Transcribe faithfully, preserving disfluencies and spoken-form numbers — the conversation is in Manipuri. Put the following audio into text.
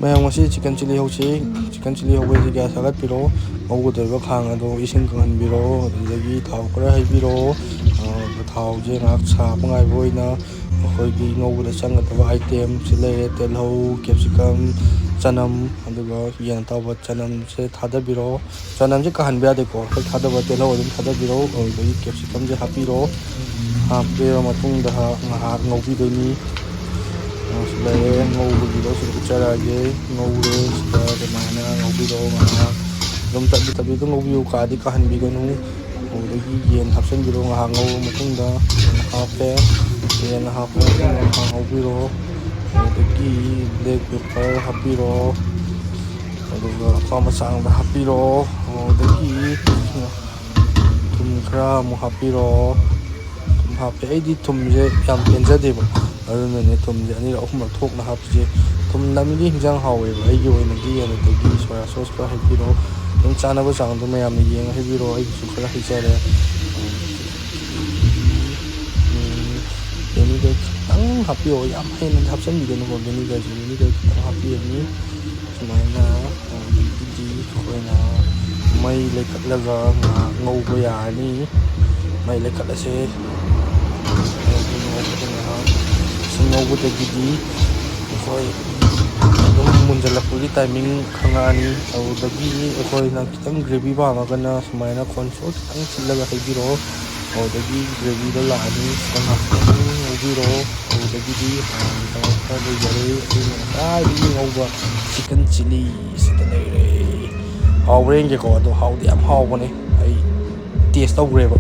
ꯃꯌꯥꯝ, ꯉꯁꯤ chicken chilli ꯍꯧꯁꯤ꯫ Chicken chilli ꯍꯧꯕꯁꯤ gas ꯊꯥꯒꯠꯄꯤꯔꯣ꯫ ꯉꯧꯒꯗꯧꯔꯤꯕ ꯈꯥꯡ ꯑꯗꯣ ꯏꯁꯤꯡ ꯀꯪꯍꯟꯕꯤꯔꯣ꯫ ꯑꯗꯨꯗꯒꯤ ꯊꯥꯎ ꯈꯔ ꯍꯩꯕꯤꯔꯣ꯫ ꯑꯗꯨꯒ ꯊꯥꯎꯁꯦ ꯉꯥꯏꯍꯥꯛ ꯁꯥꯕ ꯉꯥꯏꯕ ꯑꯣꯏꯅ ꯑꯩꯈꯣꯏꯒꯤ ꯉꯧꯕꯗ ꯆꯪꯒꯗꯕ item ꯁꯤ ꯂꯩꯔꯦ: ꯇꯤꯜꯍꯧ, capsicum, ꯆꯅꯝ, ꯑꯗꯨꯒ ꯌꯦꯟ ꯑꯇꯥꯎꯕ꯫ ꯆꯅꯝꯁꯦ ꯊꯥꯗꯕꯤꯔꯣ꯫ ꯆꯅꯝꯁꯦ ꯀꯥꯍꯟꯕ ꯌꯥꯗꯦꯀꯣ꯫ ꯍꯦꯛ ꯊꯥꯗꯕ ꯇꯤꯜꯍꯧ ꯑꯗꯨꯝ ꯊꯥꯗꯕꯤꯔꯣ꯫ ꯑꯗꯨꯗꯒꯤ capsicum ꯁꯦ ꯍꯥꯞꯄꯤꯔꯣ꯫ ꯍꯥꯞꯄꯤꯔ ꯃꯇꯨꯡꯗ ꯉꯥꯏꯍꯥꯛ ꯉꯧꯕꯤꯗꯣꯏꯅꯤ꯫ ꯑ, ꯁꯤ ꯂꯩꯔꯦ꯫ ꯉꯧꯕꯒꯤ ꯂꯣꯏꯁꯤꯗ ꯎꯠꯆꯔꯛꯑꯒꯦ꯫ ꯉꯧꯔꯦ꯫ ꯁꯤꯗ ꯑꯗꯨꯃꯥꯏꯅ ꯉꯧꯕꯤꯔꯣ ꯉꯥꯏꯍꯥꯛ꯫ ꯑꯗꯨꯝ ꯇꯞꯂꯤ ꯇꯞꯂꯤ ꯑꯗꯨꯝ ꯉꯧꯕꯤꯌꯨ, ꯀꯥꯗꯤ ꯀꯥꯍꯟꯕꯤꯒꯅꯨ꯫ ꯑꯗꯨꯗꯒꯤ ꯌꯦꯟ ꯍꯥꯞꯆꯤꯟꯕꯤꯔꯣ꯫ ꯉꯥꯏꯍꯥꯛ ꯉꯧꯔꯕ ꯃꯇꯨꯡꯗ ꯌꯦꯟ ꯍꯥꯞꯄꯦ꯫ ꯌꯦꯟ ꯍꯥꯞꯄ ꯃꯇꯨꯡꯗ ꯉꯥꯏꯍꯥꯛ ꯉꯧꯕꯤꯔꯣ꯫ ꯑꯗꯨꯗꯒꯤ black pepper ꯍꯥꯞꯄꯤꯔꯣ꯫ ꯑꯗꯨꯒ ꯑꯄꯥꯝꯕ ꯆꯥꯡꯗ ꯍꯥꯞꯄꯤꯔꯣ꯫ ꯑꯗꯨꯗꯒꯤ ꯊꯨꯝ ꯈꯔ ꯑꯃꯨꯛ ꯍꯥꯞꯄꯤꯔꯣ꯫ ꯊꯨꯝ ꯍꯥꯞꯄꯦ꯫ ꯑꯩꯗꯤ ꯊꯨꯝꯁꯦ ꯌꯥꯝ ꯄꯦꯟꯖꯗꯦꯕ, ꯑꯗꯨꯅꯅꯦ ꯊꯨꯝꯁꯦ ꯑꯅꯤꯔꯛ ꯑꯍꯨꯝꯂꯛ ꯊꯣꯛꯅ ꯍꯥꯞꯄꯤꯁꯦ꯫ ꯊꯨꯝ ꯅꯝꯃꯤꯒꯤ ꯍꯤꯟꯖꯥꯡ ꯍꯥꯎꯋꯦꯕ ꯑꯩꯒꯤ ꯑꯣꯏꯅꯗꯤ꯫ ꯑꯗꯨꯗꯒꯤ soya sauce ꯈꯔ ꯍꯩꯕꯤꯔꯣ꯫ ꯑꯗꯨꯝ ꯆꯥꯅꯕ ꯆꯥꯡꯗꯣ ꯃꯌꯥꯝꯅ ꯌꯦꯡꯉ ꯍꯩꯕꯤꯔꯣ꯫ ꯑꯩꯒꯤꯁꯨ ꯈꯔ ꯍꯩꯖꯔꯦ꯫ ꯎꯝ, vinegar ꯈꯤꯇꯪ ꯍꯥꯞꯄꯤꯌꯣ꯫ ꯌꯥꯝ ꯍꯦꯟꯅꯗꯤ ꯍꯥꯞꯆꯤꯟꯕꯤꯒꯅꯨꯀꯣ vinegar ꯁꯦ꯫ Vinegar ꯈꯤꯇꯪ ꯍꯥꯞꯄꯤꯔꯅꯤ꯫ ꯁꯨꯃꯥꯏꯅ, ꯑ, ꯑꯗꯒꯤꯗꯤ ꯑꯩꯈꯣꯏꯅ ꯃꯩ ꯂꯩꯈꯠꯂꯒ ꯉꯥꯏꯍꯥꯛ ꯉꯧꯕ ꯌꯥꯔꯅꯤ꯫ ꯃꯩ ꯂꯩꯈꯠꯂꯁꯦ꯫ ꯁꯤ ꯉꯧꯕꯗꯒꯤꯗꯤ ꯑꯩꯈꯣꯏ ꯑꯗꯨꯝ ꯃꯨꯟꯖꯜꯂꯛꯄꯒꯤ timing ꯈꯪꯉꯛꯑꯅꯤ꯫ ꯑꯗꯨꯗꯒꯤ ꯑꯩꯈꯣꯏꯅ ꯈꯤꯇꯪ gravy ꯄꯥꯝꯃꯒꯅ ꯁꯨꯃꯥꯏꯅ corn flour ꯈꯤꯇꯪ ꯊꯤꯠꯂꯒ ꯍꯩꯕꯤꯔꯛꯑꯣ꯫ ꯑꯗꯨꯗꯒꯤ gravy ꯗꯣ ꯂꯥꯛꯑꯅꯤ꯫ ꯁꯤꯗ ꯉꯥꯛꯇꯪ ꯉꯧꯕꯤꯔꯣ꯫ ꯑꯗꯨꯗꯒꯤꯗꯤ ꯍꯥꯟꯅ ꯈꯔ ꯂꯩꯖꯔꯦ꯫ ꯑꯩꯅ ꯉꯁꯥꯏꯗꯒꯤ ꯉꯧꯕ chicken chilli ꯁꯤꯗ ꯂꯩꯔꯦ꯫ ꯍꯥꯎꯕ꯭ꯔꯥ ꯌꯦꯡꯒꯦꯀꯣ꯫ ꯑꯗꯣ ꯍꯥꯎꯗꯤ ꯌꯥꯝ ꯍꯥꯎꯕꯅꯦ꯫ ꯑꯩ taste ꯇꯧꯈ꯭ꯔꯦꯕ꯫